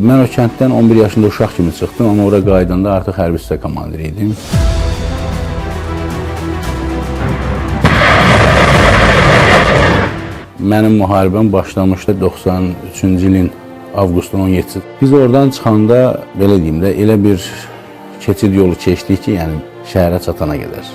Mən o kənddən 11 yaşında uşaq kimi çıxdım, amma ora qayıdanda artıq hərbi hissə komandiri idim. Mənim müharibəm başlamışdı 93-cü ilin avqustun 17-si. Biz oradan çıxanda, belə deyim də, elə bir keçid yolu keçdik ki, yəni şəhərə çatana qədər.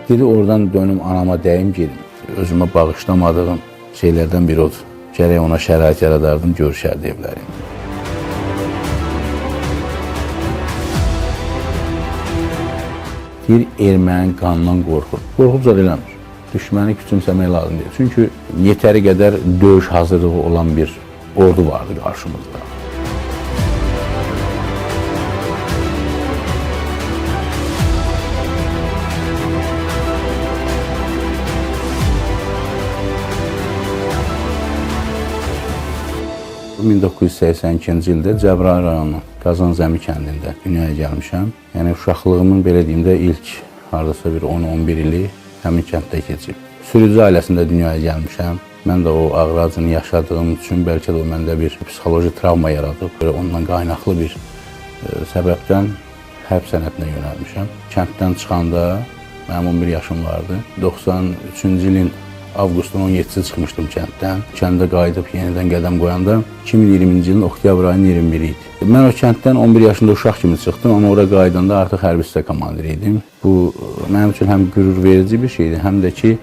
Dedi, oradan dönüm anama dəyim, gedim. Özümə bağışlamadığım şeylərdən biri odur. Gərək ona şərait yaradardım, görüşərdi evləri. Deyir, ermənin qanından qorxur. Qorxub zad eləmir. Düşməni küçümsəmək lazım deyil. Çünki yetəri qədər döyüş hazırlığı olan bir ordu vardı qarşımızda. Bu 1982-ci ildə Cəbrayıl rayonunun Qazanzəmi kəndində dünyaya gəlmişəm. Yəni uşaqlığımın belə deyim də ilk hardasa bir 10-11 ili həmin kənddə keçib. Sürücü ailəsində dünyaya gəlmişəm. Mən də o ağrı acını yaşadığım üçün bəlkə də o məndə bir psixoloji travma yaradıb. Belə ondan qaynaqlı bir səbəbdən hərb sənətinə yönəlmişəm. Kənddən çıxanda mənim 11 yaşım vardı. 93-cü ilin avqustun 17-si çıxmışdım kənddən. Kəndə qayıdıb yenidən qədəm qoyanda 2020-ci ilin oktyabr ayının 21-i idi. Mən o kənddən 11 yaşında uşaq kimi çıxdım, amma ora qayıdanda artıq hərbi hissə komandiri idim. Bu mənim üçün həm qürur verici bir şeydi, həm də ki,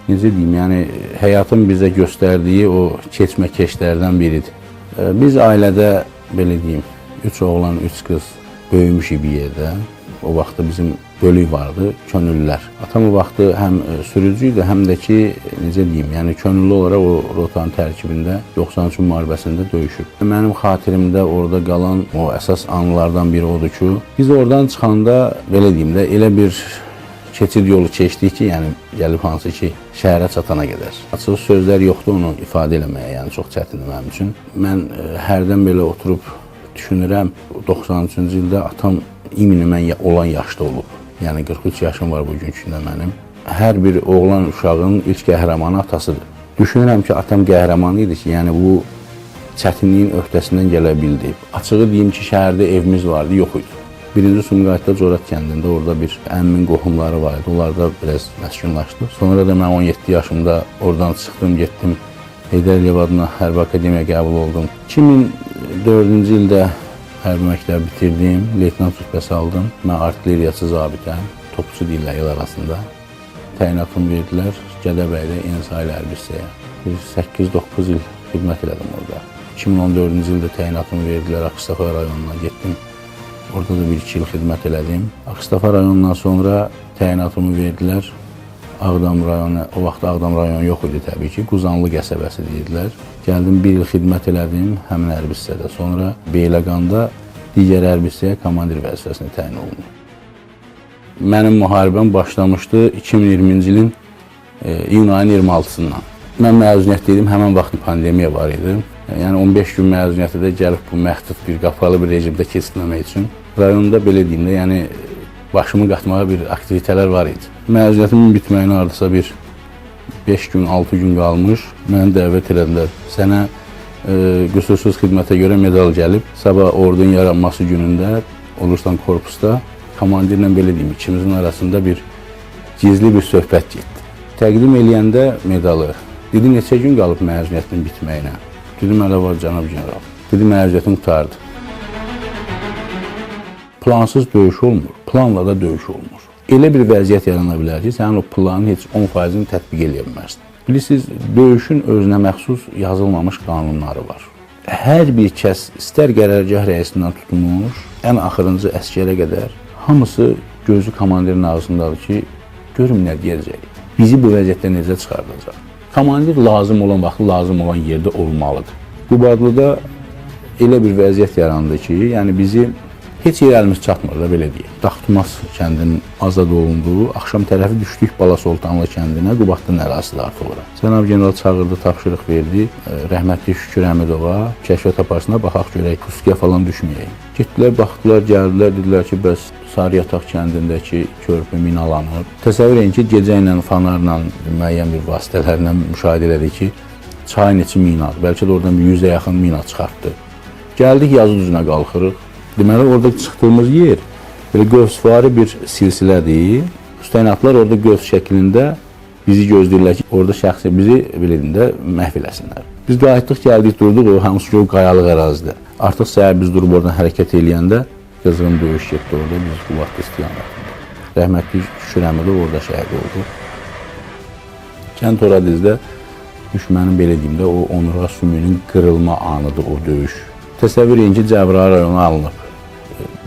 necə deyim, yəni həyatın bizə göstərdiyi o keçmə-keçlərdən biridir. Biz ailədə belə deyim, 3 oğlan, 3 qız böyümüşük bir yerdə. O vaxtda bizim bölük vardı, könüllülər. Atam o vaxtı həm sürücü idi, həm də ki, necə deyim, yəni könüllü olaraq o rotanın tərkibində 93 müharibəsində döyüşüb. Mənim xatirimdə orada qalan o əsas anlardan biri odur ki, biz oradan çıxanda belə deyim də, elə bir keçid yolu keçdik ki, yəni gəlib hansı ki şəhərə çatana qədər. Açıq sözlər yoxdur onu ifadə eləməyə, yəni çox çətindir mənim üçün. Mən hərdən belə oturub düşünürəm, 93-cü ildə atam imini mən olan yaşda olub. Yəni 43 yaşım var bugünkü gündə mənim. Hər bir oğlan uşağın ilk qəhrəmanı atasıdır. Düşünürəm ki, atam qəhrəmanı idi ki, yəni bu çətinliyin öhdəsindən gələ bildi. Açığı deyim ki, şəhərdə evimiz vardı, yox idi. Birinci Sumqayıtda Corat kəndində orada bir əmmimin qohumları var idi. Onlar da biraz məskunlaşdı. Sonra da mən 17 yaşımda oradan çıxdım, getdim Heydər Əliyev adına Hərbi Akademiyaya qəbul oldum. 2004-cü ildə hərbi məktəbi bitirdim, leytenant rütbəsi aldım. Mən artilleriyaçı zabitəm, topçu deyirlər el arasında. Təyinatımı verdilər Gədəbəydə Eyni Sahil Hərbi Hissəyə. Bir 8-9 il xidmət elədim orada. 2014-cü ildə təyinatımı verdilər Ağstafa rayonuna getdim. Orada da 1-2 il xidmət elədim. Ağstafa rayonundan sonra təyinatımı verdilər Ağdam rayonu, o vaxt Ağdam rayonu yox idi təbii ki, Quzanlı qəsəbəsi deyirdilər. Gəldim bir il xidmət elədim həmin hərbi hissədə. Sonra Beyləqanda digər hərbi hissəyə komandir vəzifəsinə təyin olundum. Mənim müharibəm başlamışdı 2020-ci ilin iyun ayının 26-sından. Mən məzuniyyətdə idim, həmin vaxt pandemiya var idi. Yəni 15 gün məzuniyyətə də gəlib bu məhdud bir qapalı bir rejimdə keçirməmək üçün rayonda belə deyim də, yəni başımı qatmağa bir aktivitələr var idi. Məzuniyyətimin bitməyinə hardasa bir 5 gün, 6 gün qalmış. Məni dəvət elədilər. Sənə qüsursuz xidmətə görə medal gəlib. Sabah ordunun yaranması günündə olursan korpusda komandirlə belə deyim, ikimizin arasında bir gizli bir söhbət getdi. Təqdim eləyəndə medalı, dedi neçə gün qalıb məzuniyyətin bitməyinə? Dedim hələ var cənab general. Dedi məzuniyyətin qurtardı. Plansız döyüş olmur, planla da döyüş olmur. Elə bir vəziyyət yarana bilər ki, sənin o planın heç 10%-ni tətbiq eləyə bilməzsin. Bilirsiniz, döyüşün özünə məxsus yazılmamış qanunları var. Hər bir kəs istər qərargah rəisindən tutmuş, ən axırıncı əskərə qədər hamısı gözü komandirin ağzındadır ki, görüm nə deyəcək. Bizi bu vəziyyətdə necə çıxardacaq? Komandir lazım olan vaxt lazım olan yerdə olmalıdır. Qubadlıda elə bir vəziyyət yarandı ki, yəni bizi Heç yer əlimiz çatmır da, belə deyək. Daxtumas kəndinin azad olunduğu axşam tərəfi düşdük Balasoltanlı kəndinə, Qubadlının ərazisidir artıq ora. Cənab general çağırdı, tapşırıq verdi. Rəhmətli Şükür Əmidova kəşfiyyat aparsına baxaq görək, pusuya falan düşməyək. Getdilər, baxdılar, gəldilər, dedilər ki, bəs Sarıyataq kəndindəki körpü minalanıb. Təsəvvür edin ki, gecə ilə fanarla, müəyyən bir vasitələrlə müşahidə elədik ki, çayın içi minadır. Bəlkə də oradan bir 100-ə yaxın mina çıxartdı. Gəldik, yazı düzünə qalxırıq. Deməli, orada çıxdığımız yer belə qövsvari bir silsilədir. Təyinatlar orada qövs şəklində bizi gözləyirlər ki, orada şəxsi bizi belə deyim də məhv eləsinlər. Biz qayıtdıq, gəldik, durduq o hansı ki o qayalıq ərazidə. Artıq səhər biz durub oradan hərəkət eləyəndə qızğın döyüş getdi orada, biz Qubadlı istiqamətində. Rəhmətli Şükür Əmidov orada şəhid oldu. Kənd Horadizdə düşmənin belə deyim də o onurğa sümüyünün qırılma anıdır o döyüş. Təsəvvür edin ki, Cəbrayıl rayonu alınıb.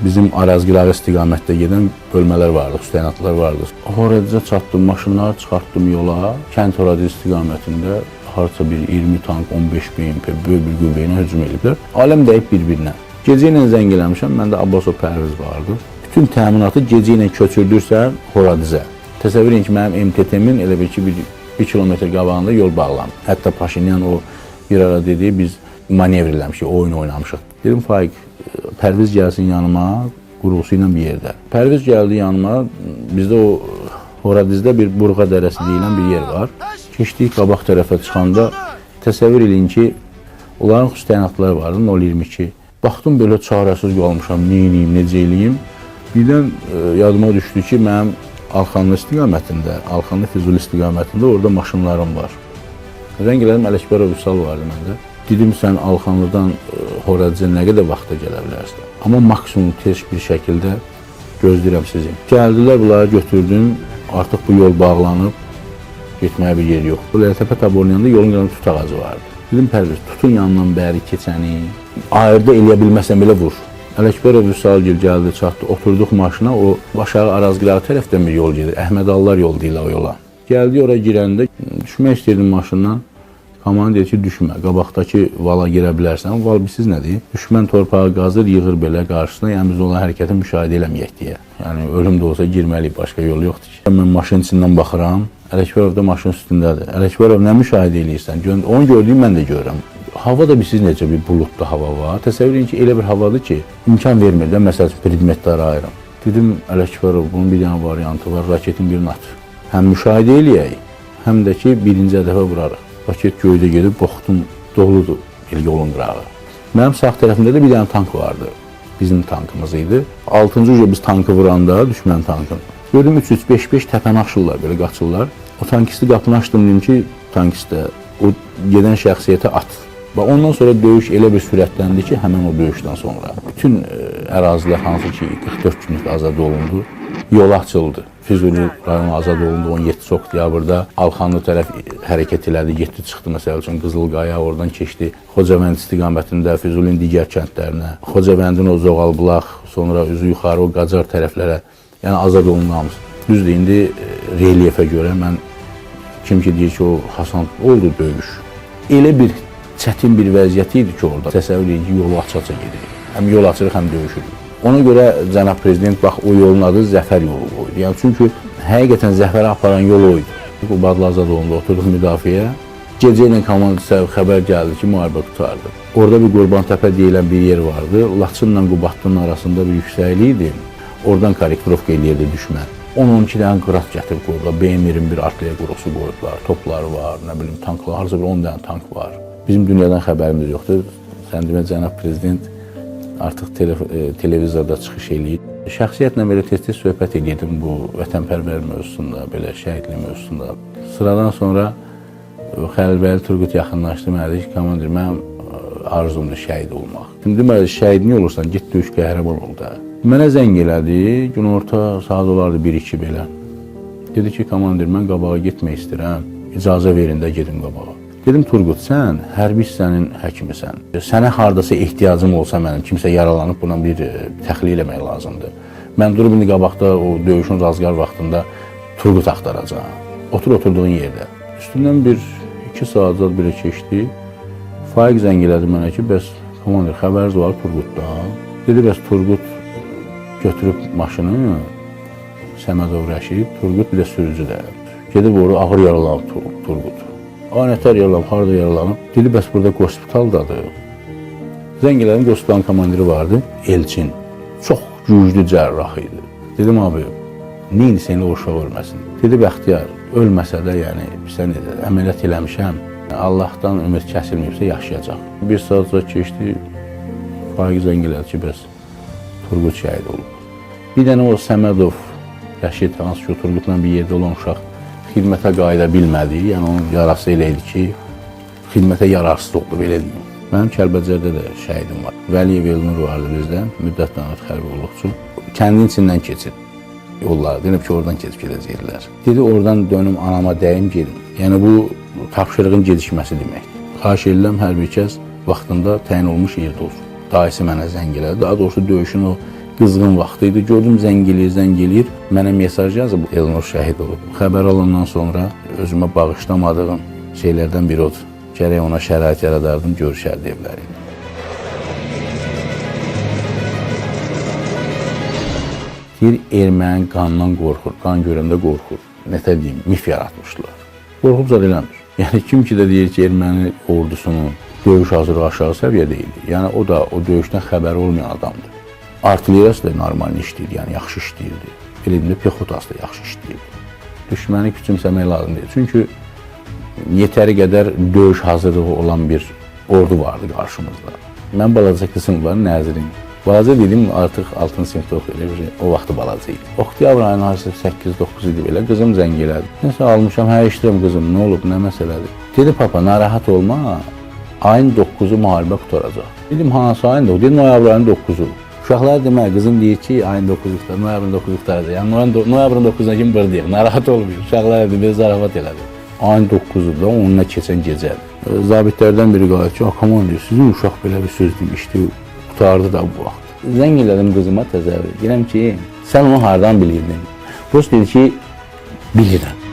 Bizim Arazqilağı istiqamətdə gedən bölmələr vardı, təyinatlar vardı. Horadizə çatdım, maşınları çıxartdım yola. Kənd Horadiz istiqamətində harca bir 20 tank, 15 BMP böyük bir qüvvə ilə hücum ediblər. Aləm dəyib bir-birinə. Gecə ilə zəng eləmişəm, məndə Abbasov Pərviz vardı. Bütün təminatı gecə ilə köçürdürsə Horadizə. Təsəvvür edin ki, mənim MTT-min elə bil ki, bir kilometr qabağında yol bağlanıb. Hətta Paşinyan o bir ara dedi, biz manevr eləmişik, oyun oynamışıq. Dedim, Faiq, Pərviz gəlsin yanıma, qurğusu ilə bir yerdə. Pərviz gəldi yanıma, bizdə o Horadizdə bir Burğa dərəsi deyilən bir yer var. Keçdik qabaq tərəfə çıxanda təsəvvür eləyin ki, onların xüsusi təyinatları vardı, 0.22. Baxdım belə çarəsiz qalmışam, nə eləyim, necə eləyim. Birdən yadıma düşdü ki, mənim Alxanlı istiqamətində, Alxanlı Füzuli istiqamətində orada maşınlarım var. Zəng elədim, Ələkbərov Vüsal vardı məndə. Dedim, sən Alxanlıdan Horadizə nə qədər vaxta gələ bilərsən? Amma maksimum tez bir şəkildə gözləyirəm sizi. Gəldilər, bunları götürdüm. Artıq bu yol bağlanıb, getməyə bir yer yox. Bu Lələtəpə taborunun yanında yolun yanında tut ağacı vardı. Dedim, Pərviz, tutun yanından bəri keçəni, ayırda eləyə bilməsən belə vur. Ələkbərov Vüsalgil gəldi, çatdı, oturduq maşına, o aşağı Arazqilağı tərəfdən bir yol gedir. Əhmədallar yol deyirlər o yola. Gəldi ora girəndə, düşmək istəyirdim maşından. Komandir dedi ki, düşmə, qabaqdakı vala girə bilərsən. Val bilsiz nədir? Düşmən torpağı qazır, yığır belə qarşısına, yəni biz olan hərəkəti müşahidə eləməyək deyə. Yəni ölüm də olsa girməliyik, başqa yol yoxdur ki. Mən maşının içindən baxıram, Ələkbərov da maşının üstündədir. Ələkbərov nə müşahidə eləyirsən? Onu gördüyüm mən də görürəm. Hava da bilsiz necə bir buludlu hava var. Təsəvvür edin ki, elə bir havadır ki, imkan vermir də, məsəl üçün predmetləri ayırım. Dedim, Ələkbərov, bunun bir dənə variantı var, raketin birini at. Həm müşahidə eləyək, həm də ki, birinci hədəfə vurarıq. Raket göydə gedib, baxdım, doludur bir yolun qırağı. Mənim sağ tərəfimdə də bir dənə tank vardı. Bizim tankımız idi. 6-cı uca biz tankı vuranda, düşmən tankını. Gördüm 3-3-5-5 təpəni aşırlar, belə qaçırlar. O tankisti qapını açdım, dedim ki, tankistə o gedən şəxsiyyətə at. Və ondan sonra döyüş elə bir sürətləndi ki, həmin o döyüşdən sonra. Bütün ərazilər hansı ki 44 günlük azad olundu, yol açıldı. Füzuli rayonu azad olundu 17 oktyabrda. Alxanlı tərəf hərəkət elədi, getdi, çıxdı məsəl üçün Qızılqaya, oradan keçdi Xocavənd istiqamətində Füzulinin digər kəndlərinə. Xocavəndin o Zoğalbulaq, sonra üzü yuxarı o Qacar tərəflərə, yəni azad olundu hamısı. Düzdür, indi relyefə görə mən kim ki deyir ki, o Hasan oldu döyüş. Elə bir çətin bir vəziyyət idi ki orada. Təsəvvür edin ki, yolu aça-aça gedirik. Həm yol açırıq, həm döyüşürük. Ona görə cənab prezident bax o yolun adı Zəfər yolu qoydu. Yəni çünki həqiqətən zəfərə aparan yol o idi. Qubadlı azad olundu, oturduq müdafiəyə. Gecə ilə komandisa xəbər gəldi ki, müharibə qurtardı. Orada bir Qurbantəpə deyilən bir yer vardı. Laçınla Qubadlının arasında bir yüksəklik idi. Oradan korrektirovka eləyirdi düşmən. 10-12 dənə qırat gətirib qoyublar. BM-21 artilleriya qurusu qoyublar. Topları var, nə bilim tanklar, harca bir 10 dənə tank var. Bizim dünyadan xəbərimiz yoxdur. Sən demə cənab prezident artıq televizorda çıxış eləyir. Şəxsiyyətlə belə tez-tez söhbət eləyirdim bu vətənpərvər mövzusunda, belə şəhidlik mövzusunda. Sıradan sonra Xəlilbəyli Turqut yaxınlaşdı mənə, dedi ki, komandir, mənim arzumdur şəhid olmaq. Şimdi deməli, şəhid niyə olursan, get döyüş qəhrəman ol da. Mənə zəng elədi, günorta saat olardı 1-2 belə. Dedi ki, komandir, mən qabağa getmək istəyirəm, icazə verin də gedim qabağa. Dedim, Turqut, sən hərbi hissənin həkimisən. Sənə hardasa ehtiyacım olsa mənim, kimsə yaralanıb buna bir təxliyə eləmək lazımdır. Mən durub indi qabaqda o döyüşün razqar vaxtında Turqut axtaracağam. Otur oturduğun yerdə. Üstündən bir 2 saat zad belə keçdi. Faiq zəng elədi mənə ki, bəs komandir, xəbəriniz var Turqutdan? Dedi, bəs Turqut Götürüb maşını Səmədov Rəşid, Turqut bir də sürücü də. Gedib orada ağır yaralanıb Turqut. Ay nətər yaralanıb, harada yaralanıb? Dedi, bəs burada hospitaldadır. Zəng elədim, hospitalın komandiri vardı, Elçin. Çox güclü cərrah idi. Dedim, abi, nə sən o uşaq ölməsin? Dedi, Bəxtiyar, ölməsə də, yəni, sən əməliyyat eləmişəm, Allahdan ümid kəsilməyibsə yaşayacaq. Bir saat sonra keçdi, Faiq zəng elədi ki, bəs Turqut şəhid olub. Bir dənə o Səmədov Rəşid, hansı ki, o Turqutla bir yerdə olan uşaq xidmətə qayıda bilmədi. Yəni, onun yarası elə idi ki, xidmətə yararsız oldu, belə deyim. Mənim Kəlbəcərdə də şəhidim var. Vəliyev Elnur vardı bizdə, müddətdən artıq hərbi qulluqçu. Kəndin içindən keçir yollar. Deyirəm ki, oradan keçib gedəcəklər. Dedi, oradan dönüm anama dəyim, gedim. Yəni, bu tapşırığın gecikməsi deməkdir. Xahiş edirəm, hər bir kəs vaxtında təyin olmuş yerdə olsun. Dayısı mənə zəng elədi. Daha doğrusu döyüşün o qızğın vaxtı idi. Gördüm, zəng eləyir, zəng eləyir. Mənə mesaj yazıb, Elnur şəhid olub. Xəbər alandan sonra özümə bağışlamadığım şeylərdən biri odur. Gərək ona şərait yaradardım, görüşərdi evləri ilə. Deyir, erməni qandan qorxur, qan görəndə qorxur. Nətər deyim, mif yaratmışlar. Qorxub zad eləmir. Yəni, kim ki də deyir ki, erməni ordusunun döyüş hazırlığı aşağı səviyyədə idi. Yəni, o da o döyüşdən xəbəri olmayan adamdır. Artilleriyası da normal işləyirdi, yəni yaxşı işləyirdi. Belə deyim də, pexotası da yaxşı işləyirdi. Düşməni küçümsəmək lazım deyil. Çünki yetəri qədər döyüş hazırlığı olan bir ordu vardı qarşımızda. Mən balaca qızım var, Nəzirin. Balaca dedim, artıq 6-cı sinifdə oxuyur, o vaxtı balaca idi. Oktyabr ayının hardasa 8-9 idi belə, qızım zəng elədi. Nəsə almışam, hə eşidirəm qızım, nə olub, nə məsələdir? Dedi, papa, narahat olma, ayın 9-u müharibə qurtaracaq. Dedim, hansı ayın 9-u? Dedi, noyabr ayının 9-u. Uşaqlar demək, qızım deyir ki, ayın 9-u qurtaracaq, noyabrın 9-u qurtaracaq. Yəni, noyabrın 9-una kimi buradayıq, narahat olmayın. Uşaqlar dedi, bir zarafat elədi. Ayın 9-u da onunla keçən gecədir. Zabitlərdən biri qalır ki, komandir, sizin uşaq belə bir söz demişdi, qurtardı da bu vaxt. Zəng elədim qızıma təzəvvür. Deyirəm ki, sən onu hardan bilirdin? Prost dedi ki, bilirəm.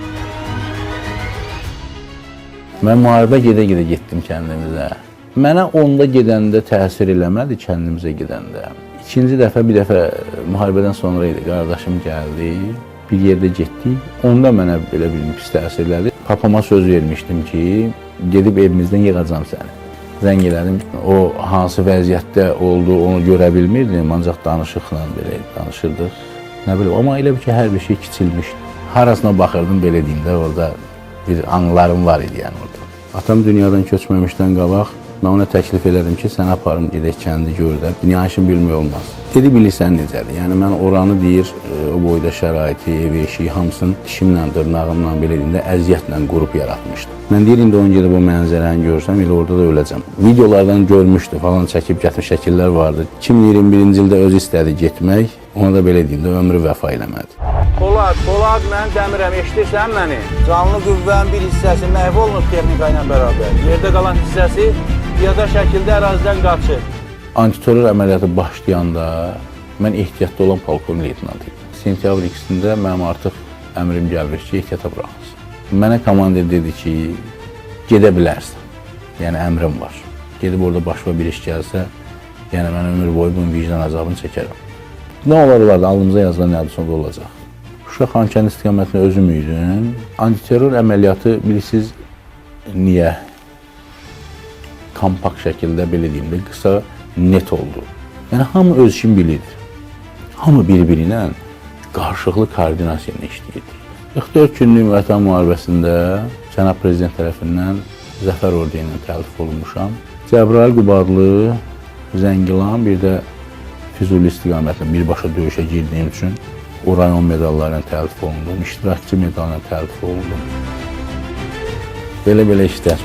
Mən müharibə gedə-gedə getdim kəndimizə. Mənə onda gedəndə təsir eləmədi kəndimizə gedəndə. İkinci dəfə, bir dəfə müharibədən sonra idi, qardaşım gəldi, bir yerdə getdik. Onda mənə belə bir pis təsir elədi. Papama söz vermişdim ki, gedib evimizdən yığacam səni. Zəng elədim, o hansı vəziyyətdə oldu onu görə bilmirdim, ancaq danışıqla belə danışırdıq. Nə bilim, amma elə bir ki, hər bir şey kiçilmişdi. Harasına baxırdım, belə deyim də, orada bir anılarım var idi yəni orada. Atam dünyadan köçməmişdən qabaq, mən ona təklif elədim ki, sən aparım gedək kəndi gör də, dünya işini bilmək olmaz. Dedi, bilirsən necədir? Yəni mən oranı deyir, o boyda şəraiti, evi, eşiyi hamısını dişimlə, dırnağımla, belə deyim də, əziyyətlə qurub yaratmışdım. Mən deyir, indi onu gedib o mənzərəni görsəm, elə orada da öləcəm. Videolardan görmüşdü, falan çəkib gətirmiş şəkillər vardı. 2021-ci ildə özü istədi getmək, ona da belə deyim də, ömrü vəfa eləmədi. Polad, Polad, mən Dəmirəm, eşidirsən məni? Canlı qüvvənin bir hissəsi məhv olunub texnika ilə bərabər. Yerdə qalan hissəsi piyada şəkildə ərazidən qaçır. Antiterror əməliyyatı başlayanda mən ehtiyatda olan polkovnik leytenant idim. Sentyabr 2-sində mənim artıq əmrim gəlir ki, ehtiyata buraxılsın. Mənə komandir dedi ki, gedə bilərsən. Yəni əmrim var. Gedib orada başıma bir iş gəlsə, yəni mən ömür boyu bunun vicdan əzabını çəkərəm. Nə olar olardı, alnımıza yazılan nədirsə o da olacaq. Şuşa Xankəndi istiqamətində özüm idim. Antiterror əməliyyatı bilirsiniz niyə kompakt şəkildə belə deyim də, qısa net oldu. Yəni hamı öz işini bilirdi. Hamı bir-biri ilə qarşılıqlı koordinasiya ilə işləyirdi. 44 günlük Vətən müharibəsində cənab prezident tərəfindən Zəfər ordeni ilə təltif olunmuşam. Cəbrayıl, Qubadlı, Zəngilan, bir də Füzuli istiqamətində birbaşa döyüşə girdiyim üçün o rayon medalları ilə təltif olundum, iştirakçı medalı ilə təltif olundum. Belə-belə işlər.